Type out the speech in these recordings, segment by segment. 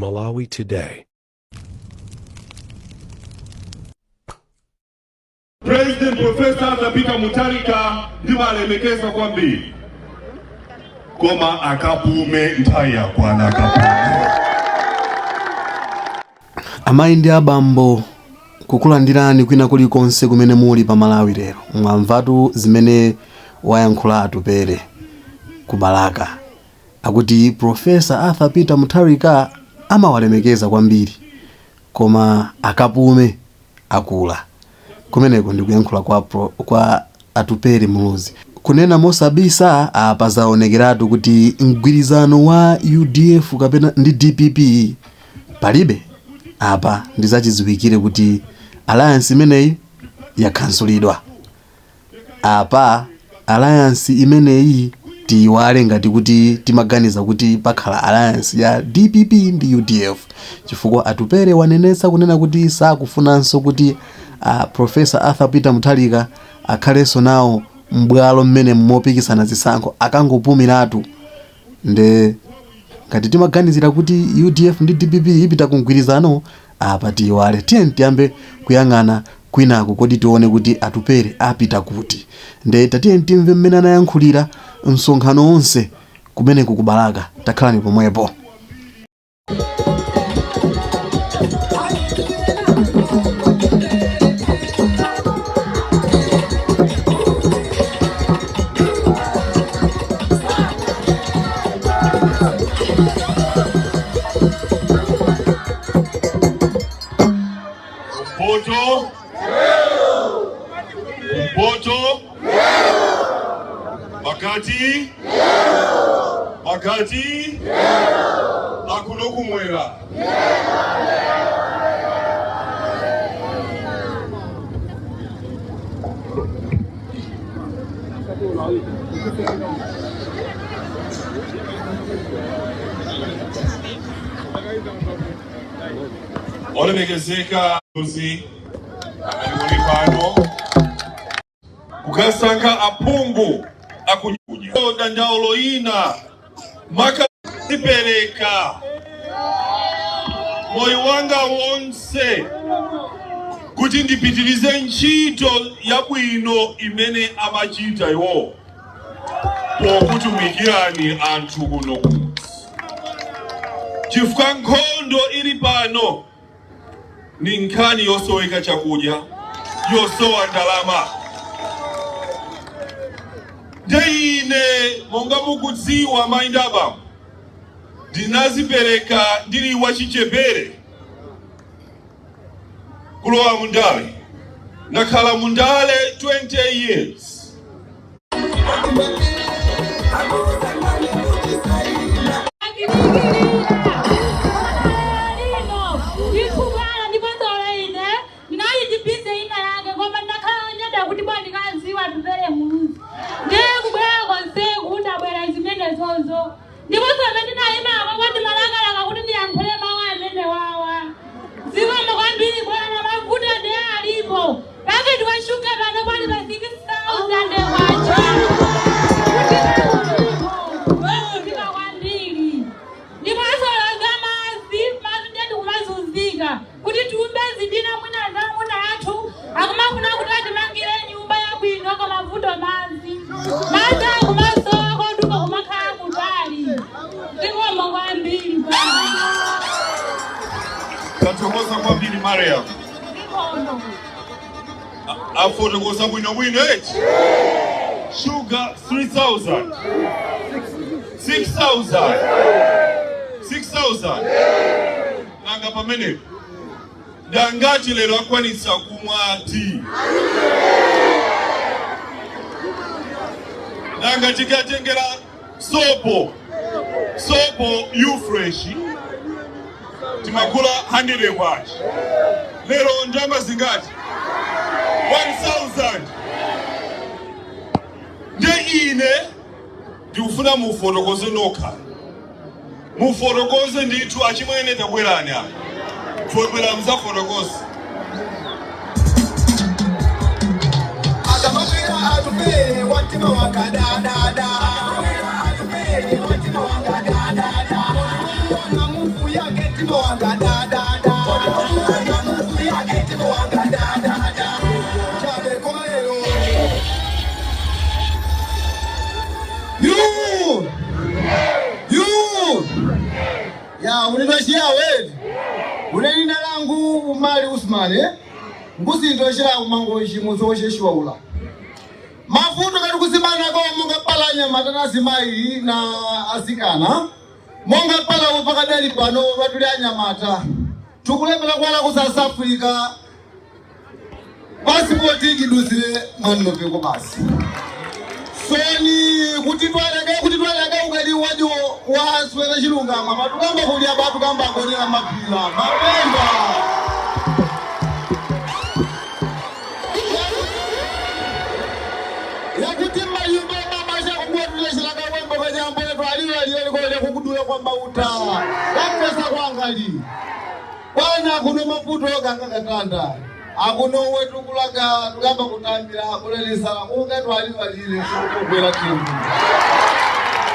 Malawi Today. President Professor Arthur Peter Mutharika ndimalemekeza kwambiri, koma akapume, nthawi yakwana, akapume. Amayi ndi abambo, kukulandirani kwina kulikonse kumene muli pa Malawi lero. Mwamvatu zimene wayankhula Atupele ku Balaka, akuti Professor Arthur Peter Mutharika amawalemekeza kwambiri, koma akapume, akula. Kumeneko ndikuyankhula kwa Atupele Muluzi. Kunena mosabisa, apa zaonekeratu kuti mgwirizano wa UDF kapena ndi DPP palibe. Apa ndizachidziwikire kuti alliance imeneyi yakhansulidwa. Apa alliance imeneyi tiyiwale, ngati kuti timaganiza kuti pakhala alliance ya DPP ndi UDF, chifukwa Atupele wanenetsa kunena kuti sakufunanso kuti Professor Arthur Peter Mutharika akhalenso nawo m'bwalo mmene mopikisana zisankho, akangopumiratu. Nde ngati timaganizira kuti UDF ndi DPP ipita ku mgwirizano, apa tiyiwale. Tiye tiyambe kuyang'ana kwinaku, kodi tione kuti Atupele apita kuti? Nde tatiye timve mmene anayankhulira msonkhano wonse kumeneku ku Balaka. Takhalani pomwepo. Kumpoto, kumpoto, pakati, pakati, akuno kumwera. Olemekezeka uzi amene muli pano kukasankha aphungu akunyunya dandaulo ina makazipereka moyo wanga wonse kuti ndipitirize ntchito yabwino imene amachita iwo pokutumikirani anthu kuno kumudzi, chifukwa nkhondo ili pano ni nkhani yosoweka chakudya, yosowa ndalama. Nde ine, monga mukudziwa, mayi ndi abambo, ndinazipereka ndili wachichepere kulowa mundale. Ndakhala mundale 20 years. Lino ndikubwala ndiponso ine ndinali ndi busy ina yake, koma ndakhala nyada kuti bwa ndikaziwa Atupele Muluzi. Ndiye kubwera konseku ndabwera zimenezozo, ndiponso amene ndinayimako kwa ndimalakalaka kuti ndiyankhule mawu amene wawa. Zikomo kwambiri, bwana. Mavuto ndiye alipo. Paketi wa shuga pano pali pa 6000 kwacha. Kutika kwambiri. Ndiponso za madzi, madzi ndiye ndikumazunzika kuti tiumbe zidina. Mwina zamuna athu akumafuna kuti atimangire nyumba yabwino, koma vuto madzi, madzi akumasowa, koduka kumakhala kutali. Zikomo kwambiri, bwana. Tathokoza kwambiri, Mariam. Zikomo. Afotokoza bwinobwino eti? Sugar 3000, 6000, 6000. Nanga pamenepo ndangati lero akwanitsa kumwa tea? Nanga tikatengera sopo, sopo Ufresh timagula 100 kwacha, lero ndalama zingati? 1000. Nde ine ndikufuna mufotokoze nokha, mufotokoze ndithu. Achimwene, tabwerani apa, bwera mzafotokoze. Akamapera Atupele watima wakadadada, Atupele watima wakadadada, wana mufu yake tima. Mtima wanga da da da. Mtima wanga da da da. Chabe kolero. You! You! Ya, unitoshia wewe. Unelina langu Umali Usman eh? Ngusintoshera kumangoshi muzosheshwa ula. Mavuto kati kusimana kwa monga pala nyama tanazimayi na asikana. Monga pala upakadali pano vatuli anyamata. Tukulemera kwala ku South Africa. Pasipoti ikidusire mwanopeko basi. Soni kuti twaleke kuti twaleke ukali wajo waswera chilungama matukamba kulya batukamba agonera mapila mapemba. Yakuti mayumba mamasha kungwatuleshera kawembo kanyambo twaliwalile likole kukudula kwa mauta lapesa kwangali bwana kuno maputo ganga katanda akuno wetu kulaga tukamba kutambira kulelisala kunga twaliwalile kugwera tindu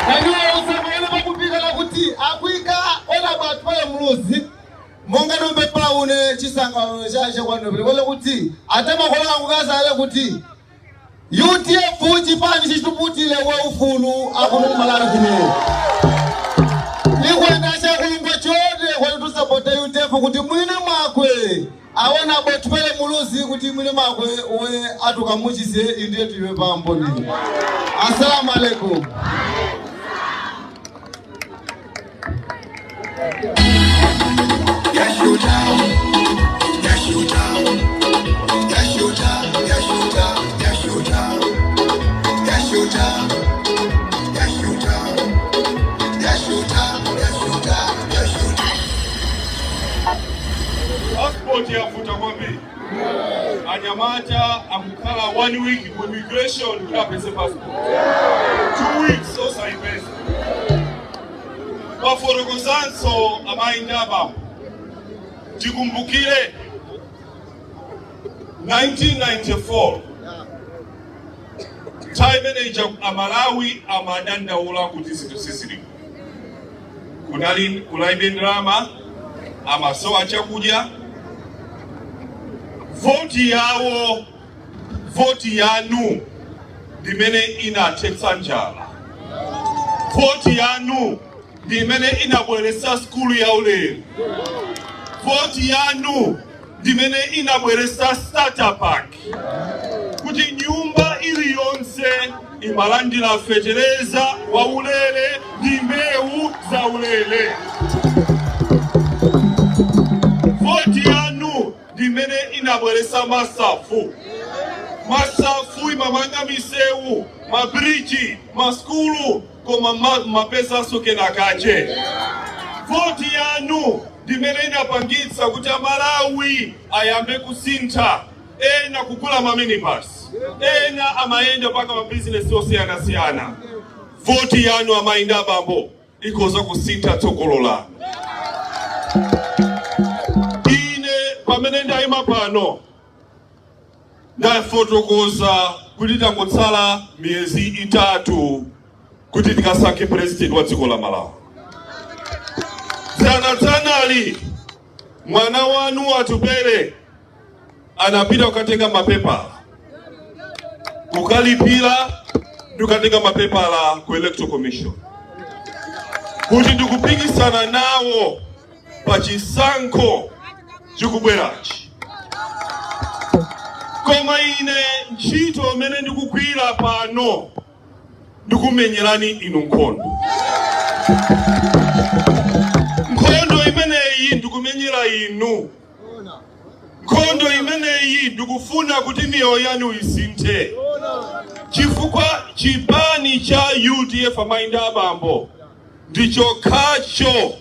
naniwe usamene pakupika lakuti akwika ona batwale muluzi monga nombe paune chisangano chache kwanopele kole kuti ate makolo angu kazale kuti UDF chipani chichituputile we ufulu akuno Malawi kuno likwenda chakulungwa chote kwani tusapote UDF kuti mwine mwakwe awona botwele muluzi kuti mwine mwakwe we atukamuchise indiye tuiwe pamboni. Assalamu alaikum. Passport yafuta kwambiri. Anyamata akukhala 1 week ku immigration kuti apeze passport. 2 weeks osaipeza. Mafotokozanso amayi ndi abambo. Tikumbukire 1994 time manager amalawi amadandaula kuti zinthu sizilipo. Kunali kunalibe ndalama, amasowa chakudya. Voti yawo, voti yanu ndimene inathetsa njala. Voti yanu ndimene inabweretsa skulu ya ulere. Voti yanu ndimene inabweretsa starter pack kuti nyumba iliyonse imalandira fetereza wa ulere ndi mbewu za ulere. Voti yanu ndimene inabweretsa masafu. Masafu imamanga misewu, mabriji, maskulu koma mapesa kenakache. Voti yanu ndimene inapangitsa kuti amalawi ayambe kusintha, ena kugula maminibus, ena amayenda paka mabizinesi osiyanasiyana. Voti yanu amayi ndi abambo ikhoza kusintha tsogolo lanu. Ine pamene ndayima pano ndafotokoza kuti tangotsala miyezi 3 kuti tikasankhe president wa dziko la Malawi. Dzanadzanali mwana wanu Atupele anapita kukatenga mapepala, kukalipira ndi kukatenga mapepala ku Electoral Commission kuti ndikupikisana nawo pa chisankho chikubwerachi. Koma ine ntchito imene ndikugwira pano ndikumenyerani inu nkhondo. Nkhondo imeneyi ndikumenyera inu. Nkhondo imeneyi ndikufuna kuti miyoyo yanu isinthe, chifukwa chipani cha UDF amayi ndi abambo ndichokhacho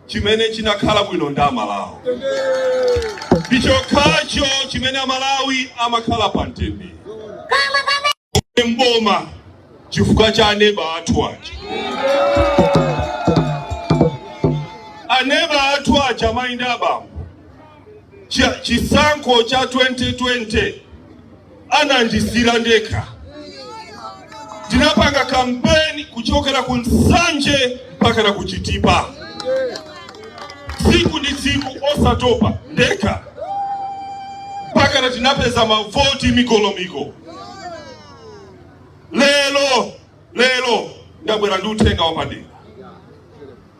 chimene chinakhala bwino ndi Amalawi, ndichokhacho chimene Amalawi amakhala pa mtendere mboma chifukwa cha aneba athu aja. Aneba athu aja amayi ndi abambo, chisankho cha 2020 anandisira ndekha. Ndinapanga kampeni kuchokera ku Nsanje mpaka na ku Chitipa. Tsiku ndi tsiku osatopa ndekha mpaka tinapeza mavoti mikolomiko. Lero lero ndabwera ndi uthenga wapadera.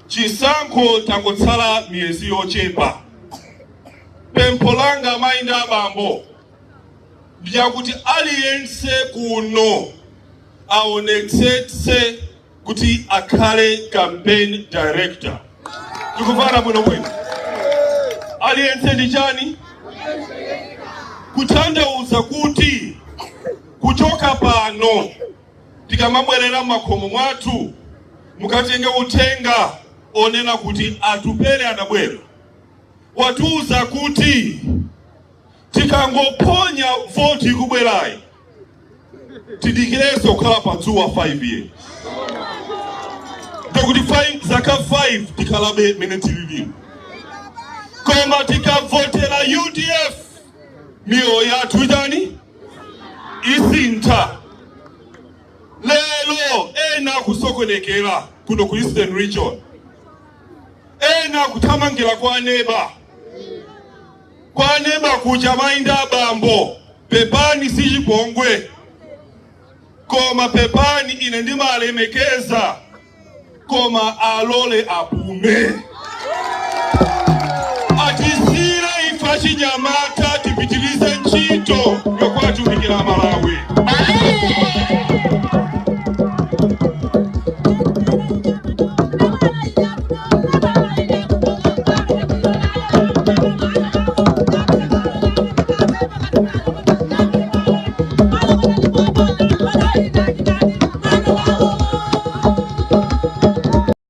Chisankho tangotsala miyezi yochepa. Pempho langa, amayi ndi abambo, ndiyakuti aliyense kuno aonetsetse kuti akhale campaign director. Tikuvana bwinobwino? Aliyense ndi chani? Kutanthauza kuti kuchoka pano tikamabwerera m'makhomo mwathu, mukatenge uthenga onena kuti Atupele adabwera, watiuza kuti tikangophonya voti ikubwerayi, tidikirenso kukhala padzuwa 5 years, ndikuti zaka 5 tikhalabe mene tilili. Koma tikavotera UDF, miyoyo yathu itani? Isintha. Lero ena kusokonekera kuno ku Eastern Region, ena kuthamangira kwa neba, kwa neba kuja. Mayi ndi abambo, pepani, si chipongwe, koma pepani, ine ndimalemekeza, koma alole apume, atisire ife achinyamata tipitirize ntchito yokwatumikira Malawi.